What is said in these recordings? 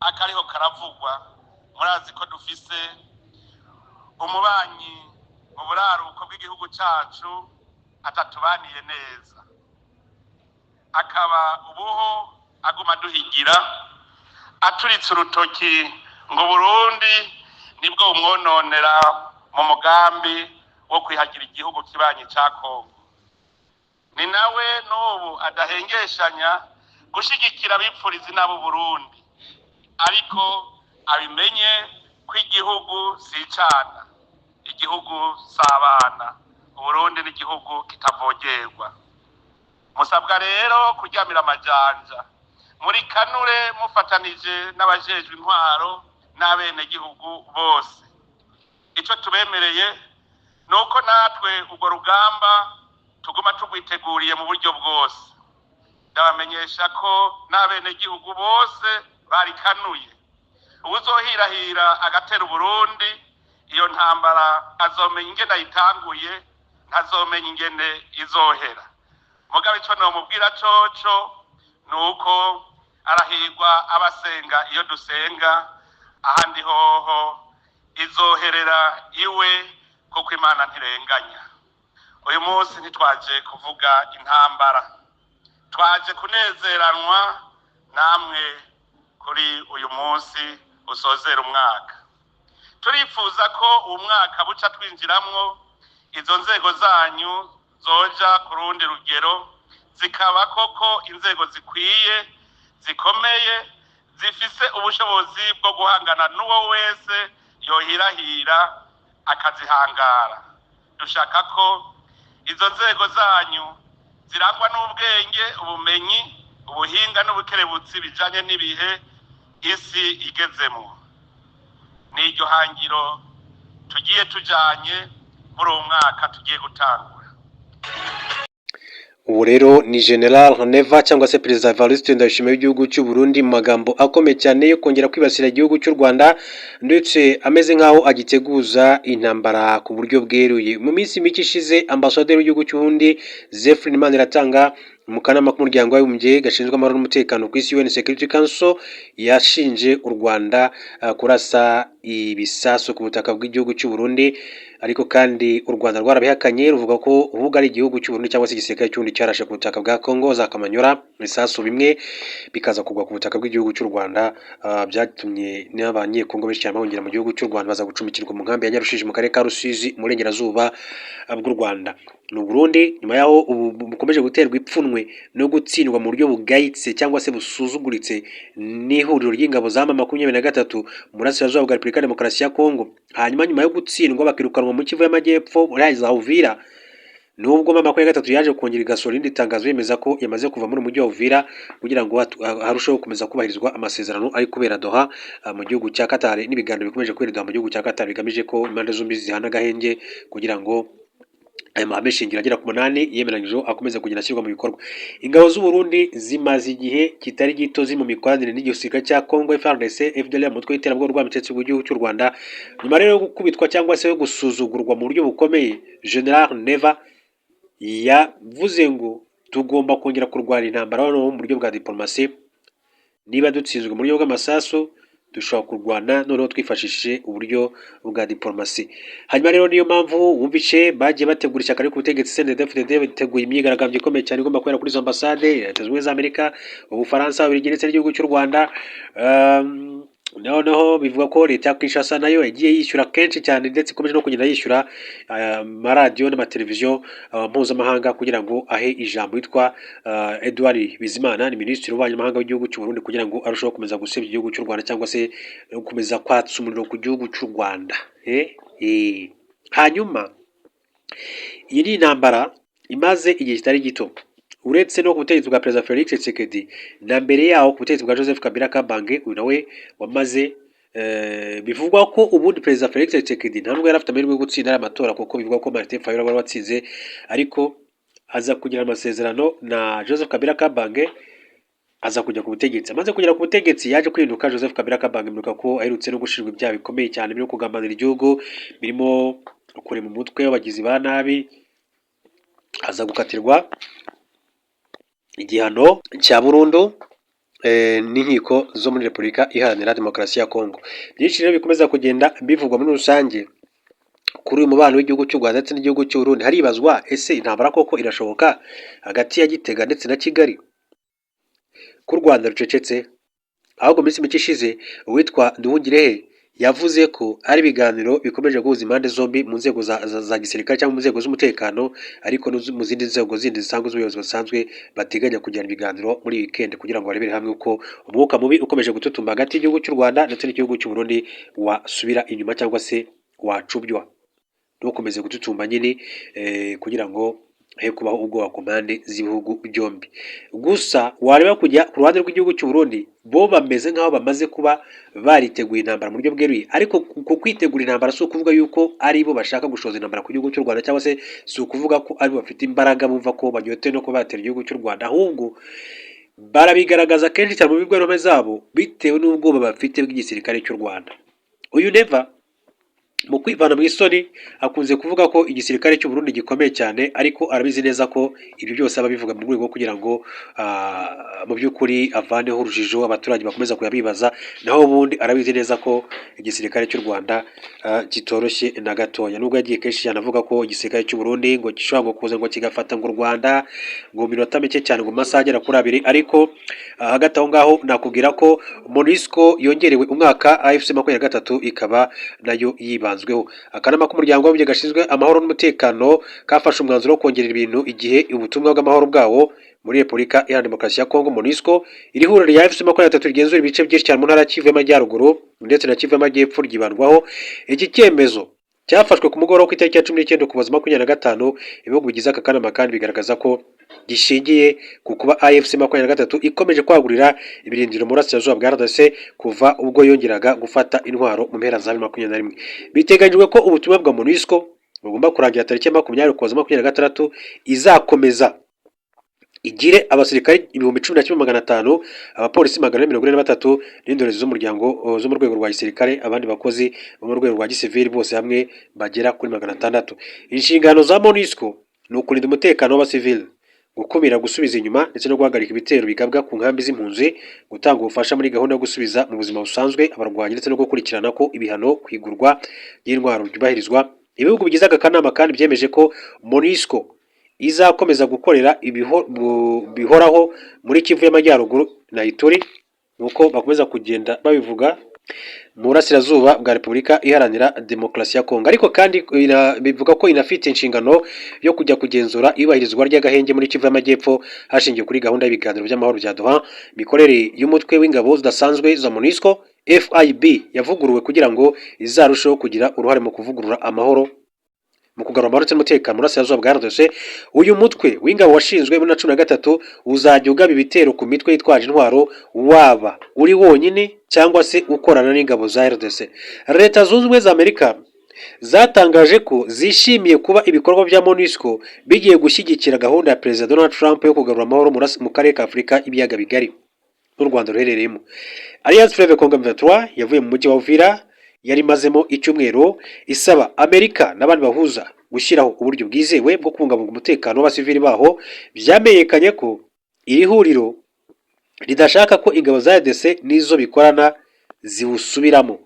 Akariho karavugwa, murazi ko dufise umubanyi mu buraruko bw'igihugu cacu atatubaniye neza, akaba ubuho aguma aduhigira aturitse urutoki ngo Burundi nibwo bumwononera mu mugambi wo kwihagira igihugu kibanyi ca Kongo. Ni nawe n'ubu adahengeshanya gushigikira abipfuriza inabo Burundi, ariko abimenye ko igihugu si icana, igihugu si abana. Uburundi ni igihugu kitavogerwa. Musabwa rero kuryamira amajanja muri kanure, mufatanije n'abajejwe intwaro n'abenegihugu bose. Ico tubemereye ni uko natwe urwo rugamba tuguma tugwiteguriye mu buryo bwose. Ndabamenyesha ko n'abenegihugu bose barikanuye. Uwuzohirahira agatera Uburundi, iyo ntambara azomenya ingene ayitanguye, ntazomenya ingene izohera. Mugabo ico nomubwira coco ni uko arahirwa abasenga iyo dusenga, ahandi hoho izoherera iwe, kuko Imana ntirenganya. Uyu munsi ntitwaje kuvuga intambara, twaje kunezeranwa namwe kuri uyu munsi usozera umwaka. Turifuza ko uwo mwaka buca twinjiramwo izo nzego zanyu zoja ku rundi rugero, zikaba koko inzego zikwiye, zikomeye, zifise ubushobozi bwo guhangana n'uwo wese yohirahira akazihangara. Dushaka ko izo nzego zanyu zirangwa n'ubwenge, ubumenyi, ubuhinga n'ubukerebutsi bijanye n'ibihe isi igezemo. N'iryo hangiro tugiye tujanye muri uwo mwaka tugiye gutangura. Ubu rero ni General Neva cyangwa se Perezida Evariste Ndayishimiye w'igihugu cy'u Burundi, mu magambo akomeye cyane yo kongera kwibasira igihugu cy'u Rwanda, ndetse ameze nk'aho agiteguza intambara ku buryo bweruye. Mu minsi mike ishize, ambasaderi w'igihugu cy'u Burundi, Zephyrin Maniratanga, mu kanama k'Umuryango w'Abibumbye gashinzwe amahoro n'umutekano ku isi, UN Security Council, yashinje u Rwanda kurasa ibisasu ku butaka bw'igihugu cy'u Burundi. Ariko kandi u Rwanda rwarabihakanye, ruvuga ko ahubwo ari igihugu cy'u Burundi cyangwa se igisirikare cy'u Burundi cyarashe ku butaka bwa Congo za Kamanyola, ibisasu bimwe bikaza kugwa ku butaka bw'igihugu cy'u Rwanda. Byatumye n'Abanyekongo benshi cyane bahungira mu gihugu cy'u Rwanda, baza gucumbikirwa mu nkambi ya Nyarushishi mu karere ka Rusizi, mu burengerazuba bw'u Rwanda. Ni Burundi nyuma yaho ubu bukomeje guterwa ipfunwe no gutsindwa mu buryo bugayitse cyangwa se busuzuguritse n'ihuriro ry'ingabo za M23 mu burasirazuba bwa Repubulika ya Demokarasi ya Kongo. Hanyuma nyuma yo gutsindwa bakirukanwa mu Kivu y'Amajyepfo muri za Uvira, nubwo M23 yaje kongera igasohora irindi tangazo yemeza ko yamaze kuva muri mujyi wa Uvira kugira ngo harusheho gukomeza kubahirizwa amasezerano ari kubera Doha mu gihugu cya Qatar, n'ibiganiro bikomeje kubera Doha mu gihugu cya Qatar bigamije ko impande zombi zihana agahenge kugira ngo aya mahame shingiro agera ku 8 yemeranyijweho akomeze kugenda ashyirwa mu bikorwa. Ingabo z'u Burundi zimaze igihe kitari gito ziri mu mikoranire n'igisirikare cya Congo FARDC, FDLR, umutwe w'iterabwoba rwamitse mu gihugu cy'u Rwanda. Nyuma rero yo gukubitwa cyangwa se yo gusuzugurwa mu buryo bukomeye, General Neva yavuze ngo tugomba kongera kurwana intambara noneho mu buryo bwa diplomasi. Niba dutsinzwe mu buryo bw'amasasu, dushobora kurwana noneho twifashishije uburyo bwa diplomasi. Hanyuma rero niyo mpamvu wumvice bagiye bategura ishyaka riri ku butegetsi CNDD-FDD biteguye imyigaragambyo ikomeye cyane igomba kubera kuri izo ambasade, Leta Zunze Ubumwe za Amerika, Ubufaransa, Ububiligi ndetse n'igihugu cy'u Rwanda. Noneho bivuga ko leta ya Kinshasa nayo yagiye yishyura kenshi cyane, ndetse ikomeje no kugenda yishyura amaradiyo n'amateleviziyo mpuzamahanga kugira ngo ahe ijambo witwa Edouard Bizimana, ni minisitiri w'ububanyi n'amahanga w'igihugu cy'u Burundi, kugira ngo arusheho gukomeza gusebya igihugu cy'u Rwanda cyangwa se gukomeza kwatsa umuriro ku gihugu cy'u Rwanda. Hanyuma iyi ni intambara imaze igihe kitari gito, uretse no ku butegetsi bwa Perezida Felix Tshisekedi, na mbere yaho ku butegetsi bwa Joseph Kabila Kabange, uyu nawe wamaze bivugwa ko ubundi Perezida Felix Tshisekedi nta nubwo yari afite amahirwe yo gutsinda aya matora, kuko bivugwa ko Martin Fayulu wari watsinze, ariko aza kugira amasezerano na Joseph Kabila Kabange, aza kujya ku butegetsi. Amaze kugera ku butegetsi yaje kwihinduka Joseph Kabila Kabange. Mwibuka ko aherutse no gushinjwa ibyaha bikomeye cyane birimo kugambanira igihugu, birimo kurema umutwe w'abagizi ba nabi, aza gukatirwa igihano cya burundu. n'inkiko zo muri Repubulika Iharanira Demokarasi ya Kongo. Byinshi rero bikomeza kugenda bivugwa muri rusange kuri uyu mubano w'igihugu cy'u Rwanda ndetse n'igihugu cy'u Burundi. Haribazwa: ese intambara koko irashoboka hagati ya Gitega ndetse na Kigali, ko u Rwanda rucecetse? Ahubwo mu minsi mike ishize, uwitwa Nduhungirehe yavuze ko ari ibiganiro bikomeje guhuza impande zombi mu nzego za gisirikare cyangwa mu nzego z'umutekano, ariko no mu zindi nzego zindi zisanzwe z'ubuyobozi busanzwe, bateganya kugirana ibiganiro muri weekend kugira ngo barebere hamwe uko umwuka mubi ukomeje gututumba hagati y'igihugu cy'u Rwanda ndetse n'igihugu cy'u Burundi wasubira inyuma cyangwa se wacubywa, ntukomeze gututumba nyine, kugira ngo he kubaho ubwoba ku mpande z'ibihugu byombi. Gusa wareba kujya ku ruhande rw'igihugu cy'u Burundi, bo bameze nk'aho bamaze kuba bariteguye intambara mu buryo bweruye. Ariko ku kwitegura intambara si ukuvuga yuko ari bo bashaka gushoza intambara ku gihugu cy'u Rwanda, cyangwa se si ukuvuga ko ari bo bafite imbaraga bumva ko banyotewe no kuba batera igihugu cy'u Rwanda. Ahubwo barabigaragaza kenshi cyane mu mbwirwaruhame zabo bitewe n'ubwoba bafite bw'igisirikare cy'u Rwanda. Uyu Neva mu kwivana mu isoni akunze kuvuga ko igisirikare cy'u Burundi gikomeye cyane, ariko arabizi neza ko ibyo byose aba abivuga mu rwego rwo kugira ngo mu by'ukuri avaneho urujijo abaturage bakomeza kujya bibaza. Naho ubundi arabizi neza ko igisirikare cy'u Rwanda kitoroshye na gatoya, nubwo yagiye kenshi cyane avuga ko igisirikare cy'u Burundi ngo gishobora ngo kuza ngo kigafata ngo u Rwanda ngo mu minota mike cyane, ngo mu masaha agera kuri 2. Ariko hagati aho ngaho nakubwira ko MONUSCO yongerewe umwaka, AFC 23 ikaba nayo yibanzweho. Akanama k'Umuryango w'Abibumbye gashinzwe amahoro n'umutekano kafashe umwanzuro wo kongerera ibintu igihe ubutumwa bw'amahoro bwawo muri Repubulika Iharanira Demokarasi ya Kongo, MONUSCO. Iri huriro rya AFC 23 rigenzura ibice byinshi cyane mu ntara ya Kivu y'Amajyaruguru ndetse na Kivu y'Amajyepfo ryibandwaho. Iki cyemezo cyafashwe ku mugoroba ku itariki ya 19 Ukuboza 25. Ibihugu bigize aka kanama kandi bigaragaza ko gishingiye ku kuba AFC 23 ikomeje kwagurira ibirindiro mu burasirazuba bwa RDC kuva ubwo yongeraga gufata intwaro mu mpera za 2021. Biteganyijwe ko ubutumwa bwa MONUSCO bugomba kurangira tariki ya 20 Ukuboza 26. Izakomeza igire abasirikare 11,500, abapolisi 443 n'indorerezi z'umuryango zo mu rwego rwa gisirikare, abandi bakozi bo mu rwego rwa gisivili, bose hamwe bagera kuri 600. Inshingano za MONUSCO ni ukurinda umutekano w'abasivili, gukumira, gusubiza inyuma ndetse no guhagarika ibitero bigabwa ku nkambi z'impunzi, gutanga ubufasha muri gahunda yo gusubiza mu buzima busanzwe abarwanyi, ndetse no gukurikirana ko ibihano ku igurwa ry'intwaro byubahirizwa. Ibihugu bigize aka kanama kandi byemeje ko MONUSCO izakomeza gukorera bihoraho muri Kivu y'Amajyaruguru na Ituri, nk'uko bakomeza kugenda babivuga, mu burasirazuba bwa Repubulika Iharanira Demokarasi ya Kongo. Ariko kandi bivuga ko inafite inshingano yo kujya kugenzura iyubahirizwa ry'agahenge muri Kivu y'Amajyepfo hashingiwe kuri gahunda y'ibiganiro by'amahoro bya Doha. Imikorere y'umutwe w'ingabo zidasanzwe za MONUSCO FIB yavuguruwe kugira ngo izarusheho kugira uruhare mu kuvugurura amahoro, mu kugarura amahoro ndetse n'umutekano mu burasirazuba bwa RDC. Uyu mutwe w'ingabo washinzwe muri 2013 uzajya ugaba ibitero ku mitwe yitwaje intwaro, waba uri wonyine cyangwa se ukorana n'ingabo za RDC. Leta Zunze Ubumwe za Amerika zatangaje ko zishimiye kuba ibikorwa bya MONUSCO bigiye gushyigikira gahunda ya Perezida Donald Trump yo kugarura amahoro mu karere ka Afurika y'Ibiyaga Bigari n'u Rwanda ruherereyemo. Alliance Fleuve Congo M23 yavuye mu mujyi wa Uvira yari imazemo icyumweru, isaba Amerika n'abandi bahuza gushyiraho uburyo bwizewe bwo kubungabunga umutekano w'abasivili baho. Byamenyekanye ko iri huriro ridashaka ko ingabo za RDC n'izo bikorana ziwusubiramo.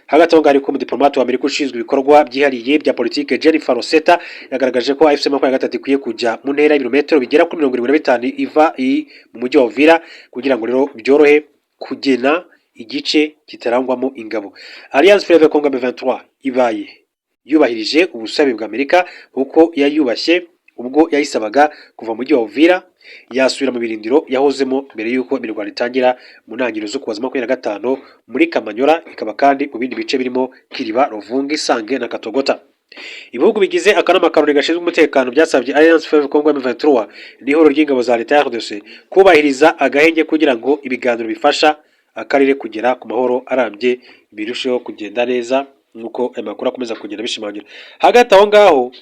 Hagati aho ngaho ariko, umudipolomate wa Amerika ushinzwe ibikorwa byihariye bya politike, Jennifer Rosetta, yagaragaje ko AFC 23 ikwiye kujya mu ntera y'ibirometero bigera kuri 75 iva mu mujyi wa Uvira, kugira ngo rero byorohe kugena igice kitarangwamo ingabo. Alliance Fleuve Congo M23 ibaye yubahirije ubusabe bwa Amerika kuko yayubashye ubwo yayisabaga kuva mu mujyi wa Uvira, yasubira mu birindiro yahozemo mbere y'uko imirwano itangira mu ntangiriro z'Ukuboza 25 muri Kamanyola, ikaba kandi mu bindi bice birimo Kiriba, Ruvungi, Sange na Katogota. Ibihugu bigize akanama ka Loni gashinzwe umutekano byasabye Alliance Fleuve Congo M23 n'ihuriro ry'ingabo za leta ya RDC kubahiriza agahenge kugira ngo ibiganiro bifasha akarere kugera ku mahoro arambye birusheho kugenda neza, nk'uko aya makuru akomeza kugenda bishimangira. Hagati aho ngaho,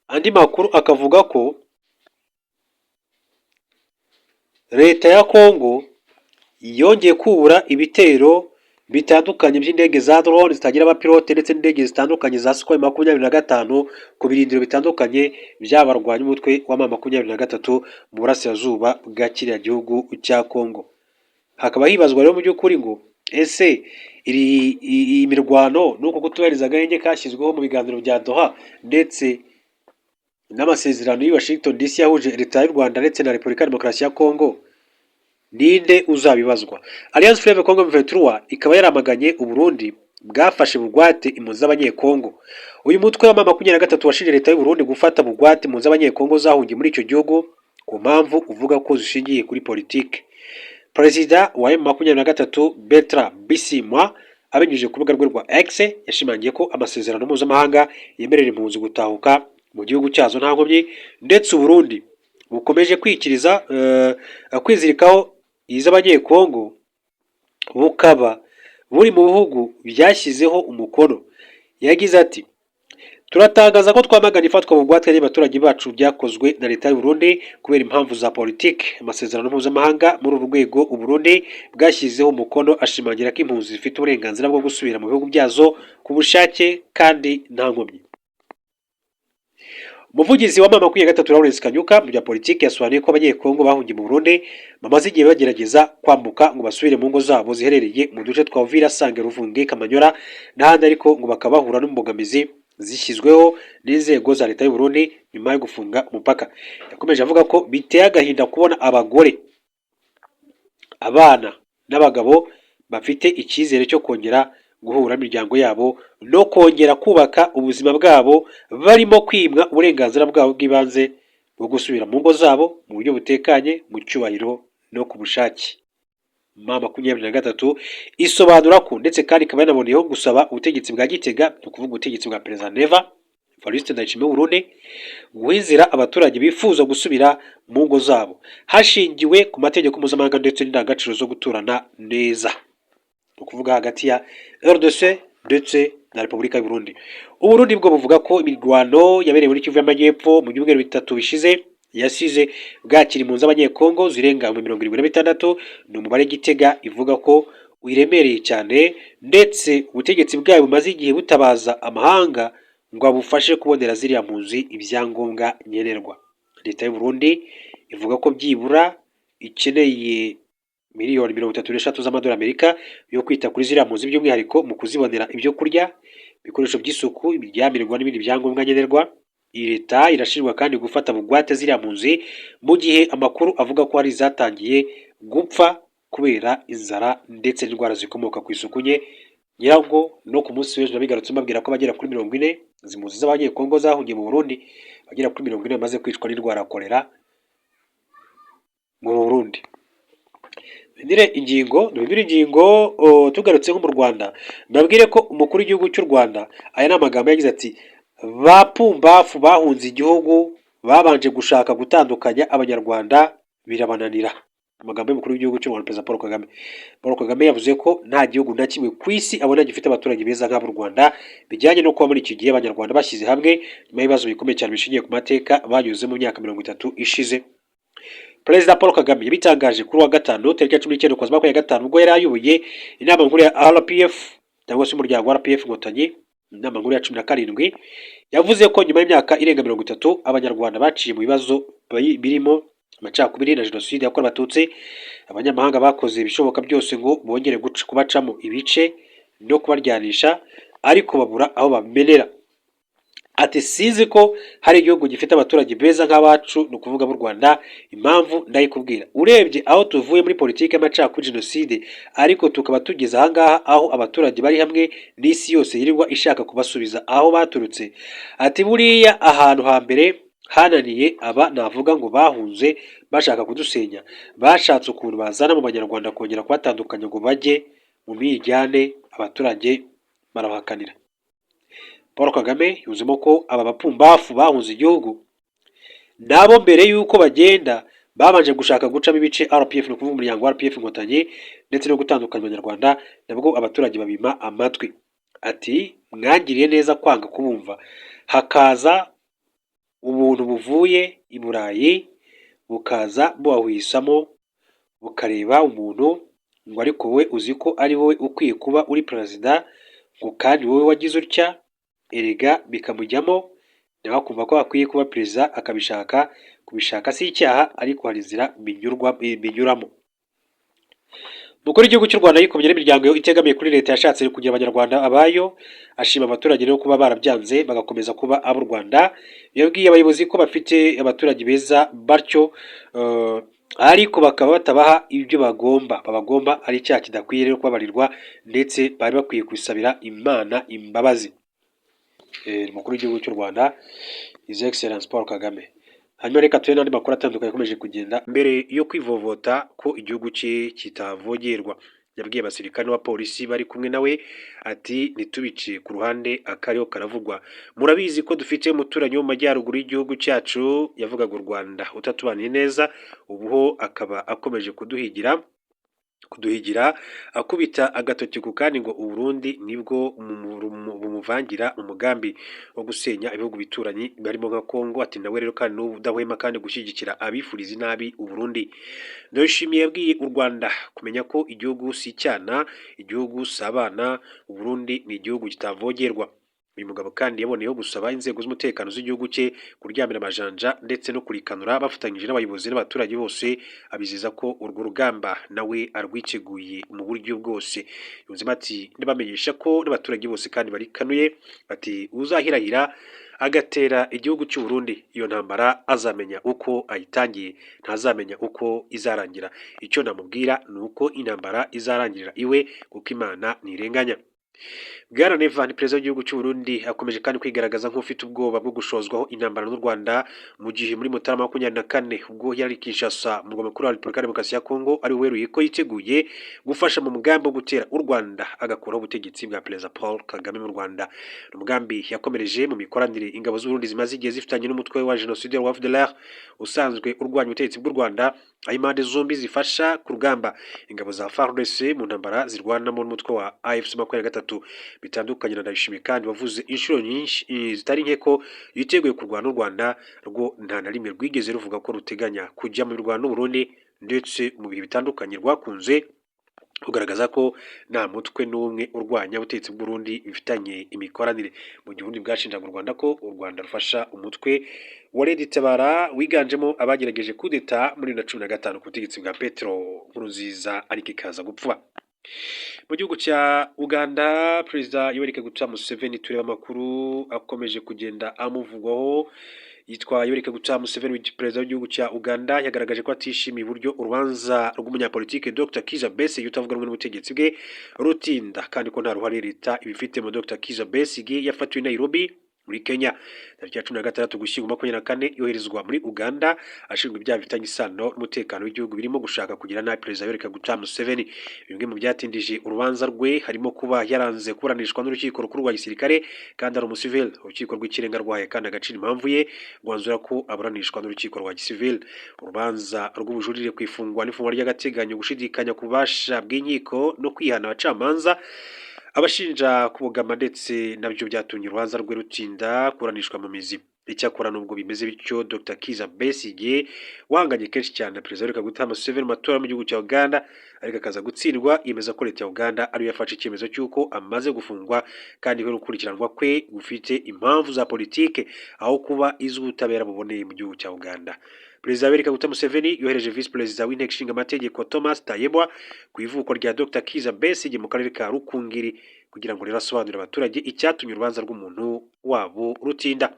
andi makuru akavuga ko leta ya Kongo yongeye kubura ibitero bitandukanye by'indege za drone zitagira abapilote ndetse n'indege zitandukanye za Sukhoi 25 ku birindiro bitandukanye by'abarwanya umutwe wa M23 mu burasirazuba bwa kiriya gihugu cya Congo. Hakaba hibazwa rero mu by'ukuri ngo ese iri iyi mirwano nuko kutubahiriza agahenge kashyizweho mu biganiro bya Doha ndetse n'amasezerano y'i Washington DC yahuje leta y'u Rwanda ndetse na Repubulika ya Demokarasi ya Congo, ninde uzabibazwa? Alliance Fleuve Congo M23 ikaba yaramaganye Uburundi bwafashe bugwate impunzi z'Abanyekongo. Uyu mutwe wa M23 washinje leta y'u Burundi gufata bugwate impunzi z'Abanyekongo zahungiye muri icyo gihugu ku mpamvu uvuga ko zishingiye kuri politike. Perezida wa M23 Bertrand Bisimwa, abinyujije ku rubuga rwe rwa X, yashimangiye ko amasezerano mpuzamahanga yemerera impunzi gutahuka mu gihugu cyazo nta nkomyi, ndetse Uburundi bukomeje kwikiriza kwizirikaho iz'Abanyekongo, bukaba buri mu bihugu byashyizeho umukono. Yagize ati: "Turatangaza ko twamagana ifatwa bugwate ry'abaturage bacu byakozwe na leta y'u Burundi kubera impamvu za politiki. Amasezerano mpuzamahanga muri uru rwego Uburundi bwashyizeho umukono ashimangira ko impunzi zifite uburenganzira bwo gusubira mu bihugu byazo ku bushake kandi nta nkomyi." Umuvugizi wa M23 Lawrence Kanyuka mu bya politiki yasobanuye ko Abanyekongo bahungiye mu Burundi bamaze igihe bagerageza kwambuka ngo basubire mu ngo zabo ziherereye mu duce twa Uvira, Sange, Ruvungi, Kamanyola n'ahandi, ariko ngo bakaba bahura n'imbogamizi zishyizweho n'inzego za leta y'u Burundi nyuma yo gufunga umupaka. Yakomeje avuga ko biteye agahinda kubona abagore, abana n'abagabo bafite icyizere cyo kongera guhura n'imiryango yabo no kongera kubaka ubuzima bwabo barimo kwimwa uburenganzira bwabo bw'ibanze bwo gusubira mu ngo zabo mu buryo butekanye, mu cyubahiro no ku bushake. M23 isobanura ko ndetse kandi ikaba yanaboneyeho gusaba ubutegetsi bwa Gitega, ni ukuvuga ubutegetsi bwa Perezida Neva Evariste Ndayishimiye w'Uburundi, guha inzira abaturage bifuza gusubira mu ngo zabo hashingiwe ku mategeko mpuzamahanga ndetse n'indangagaciro zo guturana neza, ni ukuvuga hagati ya RDC ndetse na Repubulika y'u Burundi. Uburundi bwo buvuga ko imirwano yabereye muri Kivu y'Amajyepfo mu byumweru 3 bishize yasize bwakira impunzi z'Abanyekongo zirenga 76,000. Ni umubare Gitega ivuga ko uyiremereye cyane, ndetse ubutegetsi bwayo bumaze igihe butabaza amahanga ngo abufashe kubonera ziriya mpunzi ibyangombwa nkenerwa. Leta y'u Burundi ivuga ko byibura ikeneye miliyoni 33 z'amadolari Amerika yo kwita kuri ziriya mpunzi, by'umwihariko mu kuzibonera ibyo kurya, ibikoresho by'isuku, ibiryamirwa n'ibindi byangombwa nkenerwa. Iyi leta irashinjwa kandi gufata bugwate ziriya mpunzi mu gihe amakuru avuga ko hari izatangiye gupfa kubera inzara ndetse n'indwara zikomoka ku isuku nke. Nyirango no ku munsi w'ejo nabigarutse mbabwira ko abagera kuri 40, izi mpunzi z'Abanyekongo zahungiye mu Burundi, bagera kuri 40 bamaze kwicwa n'indwara ya kolera mu Burundi. Duhindure ingingo, tugarutse nko mu Rwanda, mbabwire ko umukuru w'igihugu cy'u Rwanda, aya ni amagambo yagize ati: "Ba pumbafu bahunze igihugu babanje gushaka gutandukanya Abanyarwanda birabananira." Amagambo y'umukuru w'igihugu cy'u Rwanda, Perezida Paul Kagame. Paul Kagame yavuze ko nta gihugu na kimwe ku isi abona gifite abaturage beza nk'ab'u Rwanda, bijyanye no kuba muri iki gihe Abanyarwanda bashyize hamwe nyuma y'ibibazo bikomeye cyane bishingiye ku mateka banyuze mu myaka 30 ishize. Perezida Paul Kagame yabitangaje kuri wa gatanu tariki ya 19 Ukuboza 2025, ubwo yari ayoboye inama nkuru ya RPF cyangwa se umuryango wa RPF Inkotanyi, inama nkuru ya 17. Yavuze ko nyuma y'imyaka irenga 30 Abanyarwanda baciye mu bibazo birimo amacakubiri na Jenoside yakorewe Abatutsi, abanyamahanga bakoze ibishoboka byose ngo bongere kubacamo ibice no kubaryanisha, ariko babura aho bamenera. Ati: "Sinzi ko hari igihugu gifite abaturage beza nk'abacu, ni ukuvuga b'u Rwanda. Impamvu ndayikubwira: urebye aho tuvuye muri politiki y'amacakubiri, jenoside, ariko tukaba tugeze ahangaha aho abaturage bari hamwe n'isi yose yirirwa ishaka kubasubiza aho baturutse." Ati: "Buriya ahantu hambere hananiye aba navuga ngo bahunze bashaka kudusenya, bashatse ukuntu bazana mu Banyarwanda kongera kubatandukanya ngo bajye mu miryane, abaturage barabahakanira." Paul Kagame yunzemo ko aba bapumbafu bahunze igihugu nabo mbere y'uko bagenda babanje gushaka gucamo ibice RPF, ni ukuvuga umuryango wa RPF Inkotanyi, ndetse no gutandukanya Abanyarwanda, nabwo abaturage babima amatwi. Ati: "Mwangiriye neza kwanga kubumva, hakaza ubuntu buvuye i Burayi bukaza bubahwisamo, bukareba umuntu Ngo ariko wowe uzi ko ari wowe ukwiye kuba uri perezida, ngo kandi wowe wagize utya. Erega bikamujyamo, nawe akumva ko akwiye kuba perezida, akabishaka. Kubishaka si icyaha, ariko hari inzira binyuramo. Umukuru w'igihugu cy'u Rwanda yikomye n'imiryango itegamiye kuri leta yashatse kugira Abanyarwanda abayo, ashima abaturage rero kuba barabyanze, bagakomeza kuba ab'u Rwanda. Yabwiye abayobozi ko bafite abaturage beza batyo, ariko bakaba batabaha ibyo bagomba babagomba, ari icyaha kidakwiye rero kubabarirwa, ndetse bari bakwiye kubisabira Imana imbabazi. Umukuru w'igihugu cy'u Rwanda, His Excellence Paul Kagame. Hanyuma reka turebe n'andi makuru atandukanye akomeje kugenda. Mbere yo kwivovota ko igihugu cye kitavogerwa, yabwiye abasirikare n'abapolisi bari kumwe nawe ati: "Ntitubice ku ruhande, akariho karavugwa. Murabizi ko dufite umuturanyi wo mu majyaruguru y'igihugu cyacu," yavugaga u Rwanda, "utatubaniye neza, ubu ho akaba akomeje kuduhigira akubita agatoki ku kandi ngo Uburundi nibwo bumuvangira umugambi wo gusenya ibihugu bituranyi barimo nka Kongo." Ati nawe rero kandi n'ubu udahwema kandi gushyigikira abifuriza inabi Uburundi. Ndayishimiye yabwiye u Rwanda kumenya ko igihugu si icyana, igihugu si abana, Uburundi ni igihugu kitavogerwa. Uyu mugabo kandi yaboneyeho gusaba inzego z'umutekano z'igihugu cye kuryamira amajanja ndetse no kurikanura bafatanyije n'abayobozi n'abaturage bose, abizeza ko urwo rugamba nawe arwiteguye mu buryo bwose. Yunzemo ati: "Ndabamenyesha ko n'abaturage bose kandi barikanuye." Bati: "Uzahirahira agatera igihugu cy'u Burundi, iyo ntambara azamenya uko ayitangiye, ntazamenya uko izarangira. Icyo namubwira ni uko intambara izarangirira iwe, kuko Imana ntirenganya." Bwana Neva ni perezida w'igihugu cy'u Burundi, akomeje kandi kwigaragaza nk'ufite ubwoba bwo gushozwaho intambara n'u Rwanda, mu gihe muri Mutarama 24, ubwo yari Kinshasa, mu murwa mukuru wa Repubulika ya Demokarasi ya Kongo, ari we weruye ko yiteguye gufasha mu mugambi wo gutera u Rwanda agakuraho ubutegetsi bwa Perezida Paul Kagame mu Rwanda. Ni umugambi yakomereje mu mikoranire ingabo z'u Burundi zimaze igihe zifitanye n'umutwe wa jenoside wa FDLR usanzwe urwanya ubutegetsi bw'u Rwanda, aho impande zombi zifasha ku rugamba ingabo za FARDC mu ntambara zirwanamo n'umutwe wa AFC 23. Bitandukanye na Ndayishimiye kandi wavuze inshuro nyinshi zitari nke ko yiteguye kurwana n'u Rwanda, rwo nta na rimwe rwigeze ruvuga ko ruteganya kujya mu mirwano n'u Burundi, ndetse mu bihe bitandukanye rwakunze kugaragaza ko nta mutwe n'umwe urwanya ubutegetsi bw'Uburundi bifitanye imikoranire, mu gihe ubundi bwashinjaga u Rwanda ko u Rwanda rufasha umutwe wa Red Tabara wiganjemo abagerageje kudeta muri 2015 ku butegetsi bwa Petero Nkurunziza, ariko ikaza gupfa. Mu gihugu cya Uganda, Perezida Yoweri Kaguta Museveni, tureba amakuru akomeje kugenda amuvugwaho. Yitwa Yoweri Kaguta Museveni, perezida w'igihugu cya Uganda, yagaragaje ko atishimiye uburyo urubanza rw'umunyapolitike Dr Kizza Besigye utavuga rumwe n'ubutegetsi bwe rutinda, kandi ko nta ruhare leta ibifitemo. Dr Kizza Besigye yafatiwe i Nairobi muri Kenya tariki ya 16 Ugushyingo 24, yoherezwa muri Uganda ashinjwa ibyaha bifitanye isano n'umutekano w'igihugu, birimo gushaka kugira nabi Perezida Yoweri Kaguta Museveni. Bimwe mu byatindije urubanza rwe harimo kuba yaranze kuburanishwa n'urukiko rukuru rwa gisirikare kandi ari umusivili. Urukiko rw'ikirenga rwahaye kandi agaciro impamvu ye, rwanzura ko aburanishwa n'urukiko rwa gisivili. Urubanza rw'ubujurire ku ifungwa n'ifungwa ry'agateganyo, gushidikanya ku bubasha bw'inkiko no kwihana abacamanza abashinja kubogama, ndetse nabyo byatumye urubanza rwe rutinda kuburanishwa mu mizi. Icyakora nubwo bimeze bityo, Dr Kizza Besigye wahanganye kenshi cyane na Perezida Yoweri Kaguta Museveni mu matora mu gihugu cya Uganda ariko akaza gutsindwa, yemeza ko leta ya Uganda ariyo yafashe icyemezo cy'uko amaze gufungwa, kandi ko gukurikiranwa kwe gufite impamvu za politike aho kuba iz'ubutabera buboneye mu gihugu cya Uganda. Perezida Yoweri Kaguta Museveni yohereje Visi Perezida w'Inteko Ishinga Amategeko Thomas Tayebwa ku ivuko rya Dr Kizza Besigye mu karere ka Rukungiri, kugira ngo rero asobanurire abaturage icyatumye urubanza rw'umuntu wabo rutinda.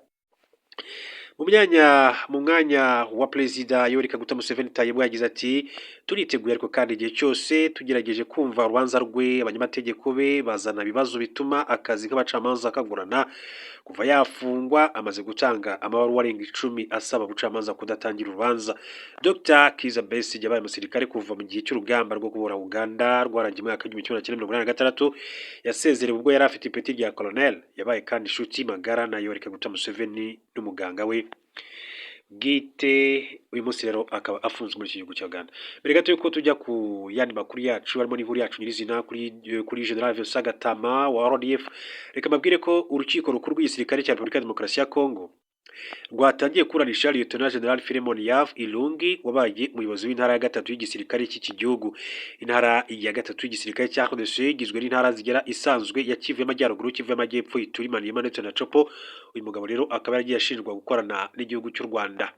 Mu mwanya wa Perezida Yoweri Kaguta Museveni, Tayebwa yagize ati: "Turiteguye, ariko kandi igihe cyose tugerageje kumva urubanza rwe, abanyamategeko be bazana ibibazo bituma akazi k'abacamanza kagorana." Kuva yafungwa, amaze gutanga amabaruwa arenga 10 asaba ubucamanza kudatangira urubanza. Dr Kizza Besigye yabaye umusirikare kuva mu gihe cy'urugamba rwo kubohora Uganda rwarangiye mu mwaka w'1986. Yasezerewe ubwo yari afite ipeti rya colonel. Yabaye kandi inshuti magara na Yoweri Kaguta Museveni n'umuganga we bwite. Uyu munsi rero akaba afunzwe muri iki gihugu cya Uganda. Mbere gato yuko tujya ku yandi makuru yacu harimo n'inkuru yacu nyirizina kuri General Vincent Gatama wa RDF, reka mbabwire ko urukiko rukuru rw'igisirikare cya Repubulika ya Demokarasi ya Kongo Rwatangiye kuburanisha Lieutenant General Philemon Yav Ilungi, wabaye umuyobozi w'intara ya gatatu y'igisirikare cy'iki gihugu. Intara ya gatatu y'igisirikare cya RDC igizwe n'intara zigera isanzwe ya Kivu y'Amajyaruguru, Kivu y'Amajyepfo, Ituri, Maniema ndetse na Tshopo. Uyu mugabo rero akaba yaragiye ashinjwa gukorana n'igihugu cy'u Rwanda.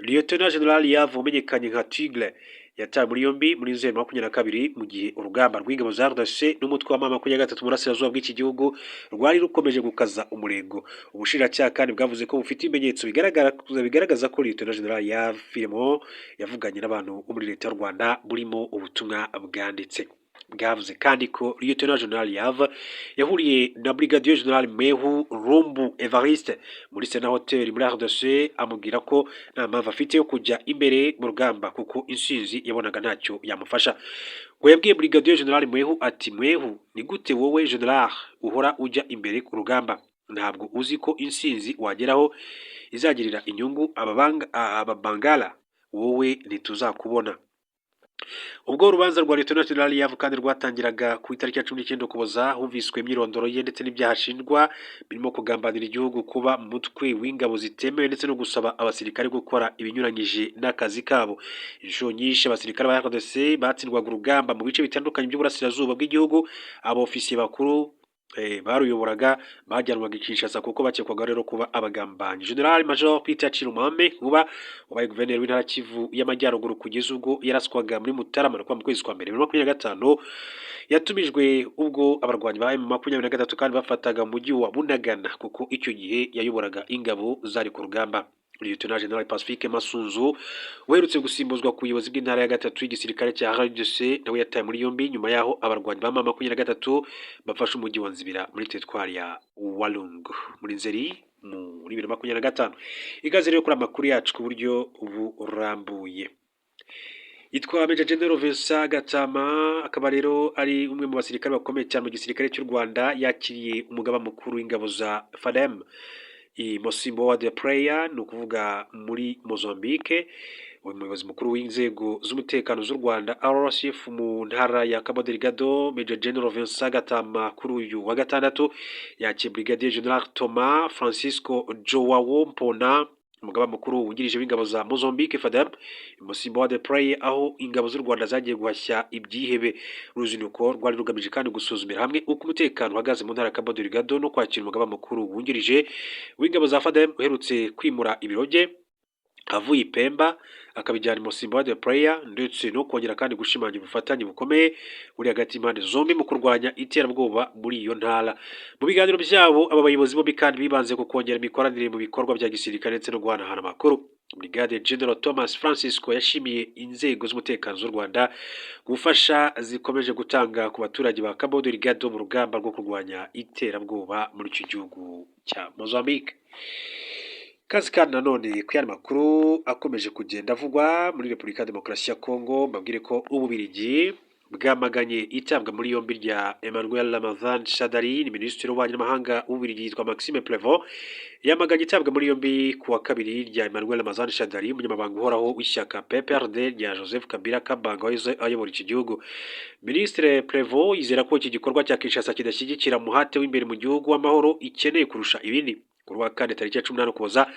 Lieutenant General Yav, umenyekanye nka Tigre, yatawe muri yombi muri Nzeri 22, mu gihe urugamba rw'ingabo za RDC n'umutwe wa M23 mu burasirazuba bw'iki gihugu rwari rukomeje gukaza umurego. Ubushinjacyaha kandi bwavuze ko bufite ibimenyetso bigaragaza ko Lieutenant General Yav Philemon yavuganye n'abantu bo muri leta y'u Rwanda, burimo ubutumwa bwanditse. Bwavuze kandi ko Lieutenant General Yav yahuriye na Brigadier General Mehu Rumbu Evariste muri Sena Hotel muri RDC, amubwira ko nta mpamvu afite yo kujya imbere mu rugamba kuko insinzi yabonaga ntacyo yamufasha. Ngo yabwiye Brigadier General Mwehu ati: "Mwehu, ni gute wowe General uhora ujya imbere ku rugamba? Ntabwo uzi ko insinzi wageraho izagirira inyungu ababangala? Wowe ntituzakubona." Ubwo urubanza rwa Lieutenant General Yav kandi rwatangiraga ku itariki ya 19 Ukuboza, humviswe imyirondoro ye ndetse n'ibyaha ashinjwa, birimo kugambanira igihugu, kuba mu mutwe w'ingabo zitemewe ndetse no gusaba abasirikare gukora ibinyuranyije n'akazi kabo. Inshuro nyinshi abasirikare ba RDC batsindwaga urugamba mu bice bitandukanye by'uburasirazuba bw'igihugu. Abofisiye bakuru baruyoboraga bajyanwaga i Kinshasa kuko bakekwaga rero kuba abagambanyi. General Major Peter Chirumame Nkuba, wabaye guverineri w'intara Kivu y'Amajyaruguru kugeza ubwo yaraswaga muri Mutarama mu kwezi kwa mbere 2025, yatumijwe ubwo abarwanyi ba M23 kandi bafataga umujyi wa Bunagana, kuko icyo gihe yayoboraga ingabo zari ku rugamba. Lieutenant General Pacifique Masunzu, uherutse gusimbuzwa ku buyobozi bw'intara ya gatatu y'igisirikare cya RDC, nawe yatawe muri yombi nyuma y'aho abarwanyi ba M23 bafashe umujyi wa Nzibira muri teritwari ya Walungu muri Nzeri muri 2025. Ikaze rero kuri amakuru yacu ku buryo burambuye. Yitwa Major General Vincent Gatama, akaba rero ari umwe mu basirikare bakomeye cyane mu gisirikare cy'u Rwanda. Yakiriye umugaba mukuru w'ingabo za FADM i Mocimboa de Praia, ni ukuvuga muri Mozambique. Umuyobozi mukuru w'inzego z'umutekano z'u Rwanda, RCF, mu ntara ya Cabo Delgado, Major General Vincent Gatama, kuri uyu wa gatandatu yakiriye Brigadier General Thomas Francisco Joao Mpona, umugaba mukuru wungirije w'ingabo za Mozambique, FADM, Mocimboa de Praia, aho ingabo z'u Rwanda zagiye guhashya ibyihebe. Uruzinduko rwari rugamije kandi gusuzumira hamwe uko umutekano uhagaze mu ntara ya Cabo Delgado no kwakira umugaba mukuru wungirije w'ingabo za FADM, uherutse kwimura ibiro bye avuye i Pemba akabijyana i Mocimboa de Praia, ndetse no kongera kandi gushimangira ubufatanye bukomeye buri hagati y'impande zombi mu kurwanya iterabwoba muri iyo ntara. Mu biganiro byabo, aba bayobozi bombi kandi bibanze ku kongera imikoranire mu bikorwa bya gisirikare ndetse no guhanahana amakuru. Brigadier General Thomas Francisco yashimiye inzego z'umutekano z'u Rwanda gufasha zikomeje gutanga ku baturage ba Cabo Delgado mu rugamba rwo kurwanya iterabwoba muri icyo gihugu cya Mozambique. Kazi kandi nanone ku yandi makuru akomeje kugenda avugwa muri Repubulika ya Demokarasi ya Kongo, mbabwire ko Ububirigi bwamaganye itabwa muri yombi rya Emmanuel Ramazan Shadary. Ni minisitiri w'ububanyi n'amahanga w'Ububirigi yitwa Maxime Prevot yamaganye itabwa muri yombi ku wa kabiri rya Emmanuel Ramazan Shadary, umunyamabanga uhoraho w'ishyaka PPRD rya Joseph Kabila Kabange wahoze ayobora iki gihugu. Minisitiri Prevot yizera ko iki gikorwa cya Kinshasa kidashyigikira umuhate w'imbere mu gihugu w'amahoro ikeneye kurusha ibindi. Kuri wa kane tariki ya 18 Ukuboza,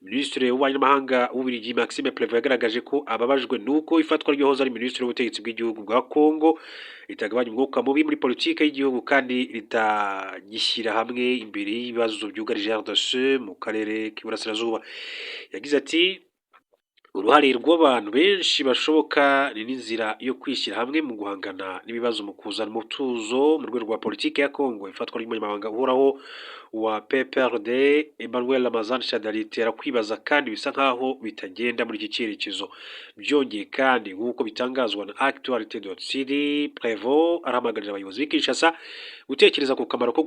minisitiri w'ububanyi n'amahanga w'Ububiligi Maxime Prevot yagaragaje ko ababajwe nuko ifatwa ry'uwahoze ari minisitiri w'ubutegetsi bw'igihugu bwa Kongo ritagabanya umwuka mubi muri politiki y'igihugu kandi ritagishyira hamwe imbere y'ibibazo byugarije RDC mu karere k'iburasirazuba. Yagize ati: "Uruhare rw'abantu benshi bashoboka ni n'inzira yo kwishyira hamwe mu guhangana n'ibibazo, mu kuzana umutuzo mu rwego rwa politiki ya Kongo. Ifatwa ry'umunyamabanga uhoraho wa PPRD Emmanuel Ramazan Shadary ritera kwibaza kandi bisa nkaho bitagenda muri iki cyerekezo." Byongeye kandi, nk'uko bitangazwa na Actualite.cd, Prevot arahamagarira abayobozi b'i Kinshasa gutekereza ku kamaro ko